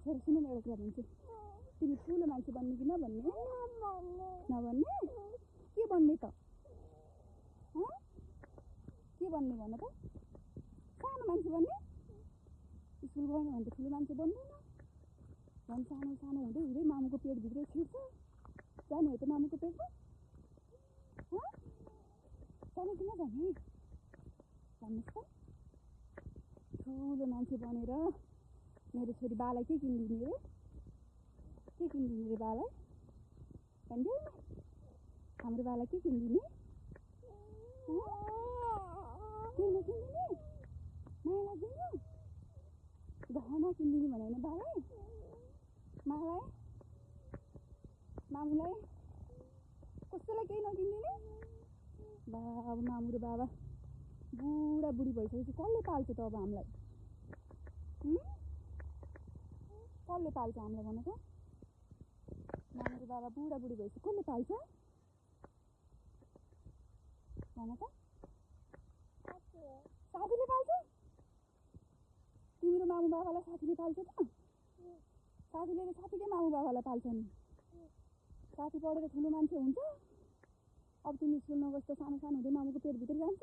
छोरा सुन न एउटा कुरा भन्छु तिमी ठुलो मान्छे बन्ने कि नबन्ने नबन्ने के बन्ने त के बन्ने भन त सानो मान्छे बन्ने स्कुल गएन भने त ठुलो मान्छे बन्दैन झन् सानो सानो हुँदै हुँदै मामुको पेटभित्रै छिर्छ जाने हो त मामुको पेटमा जाने कि नजाने भन्नुहोस् त ठुलो मान्छे बनेर मेरो छोरी बालाई के किनिदिने रे के किनिदिने रे बालाई भनिदेऊ न हाम्रो बालाई के किनिदिने केही नकिनिदिने माया लाग्दैन गहना किनिदिने भने होइन बालाई मलाई मामुलाई कसैलाई केही नकिनिदिने बा अब मामु र बाबा बुढा बुढी भइसकेपछि कसले पाल्छ त अब हामीलाई कसले पाल्छ हामीलाई भन त मामु र बाबा बुढा बुढी भएपछि कसले पाल्छ भन त साथीले पाल्छ तिम्रो मामु बाबालाई साथीले पाल्छ त साथीले साथीकै मामु बाबालाई पाल्छ नि साथी पढेर ठुलो मान्छे हुन्छ अब तिमी स्कुल नबस्दा सानो सानो हुँदै मामुको पेटभित्र जान्छ